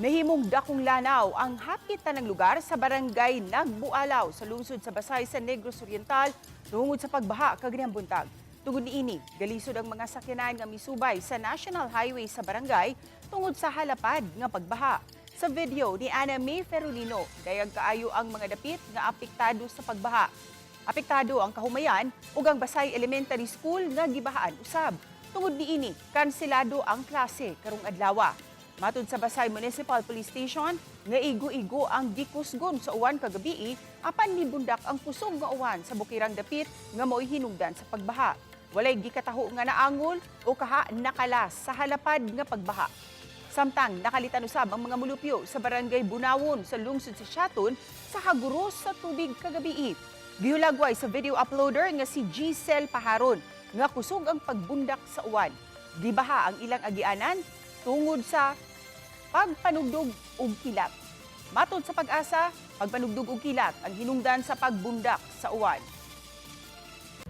Nahimong dakong lanaw ang hapit tanang lugar sa Barangay Nagbualaw sa lungsod sa Basay sa Negros Oriental tungod sa pagbaha kaganihang buntag. Tungod niini, galisod ang mga sakyanan nga misubay sa National Highway sa barangay tungod sa halapad nga pagbaha. Sa video ni Ana May Ferolino, dayag kaayo ang mga dapit nga apektado sa pagbaha. Apektado ang kahumayan ug ang Basay Elementary School nga gibahaan usab. Tungod niini, kanselado ang klase karong adlaw. Matud sa Basay Municipal Police Station, nga igo-igo ang gikusgon sa uwan kagabii apan mibundak ang kusog nga uwan sa bukirang dapit nga mao'y hinungdan sa pagbaha. Walay gikataho nga naangol o kaha nakalas sa halapad nga pagbaha. Samtang nakalitan usab ang mga mulupyo sa Barangay Bunawon sa lungsod sa Siaton sa haguros sa tubig kagabii. Gihulagway sa video uploader nga si Giselle Paharon nga kusog ang pagbundak sa uwan. Gibaha ang ilang agianan tungod sa pagpanugdog og kilat. Matod sa PAGASA, pagpanugdog og kilat ang hinungdan sa pagbundak sa uwan.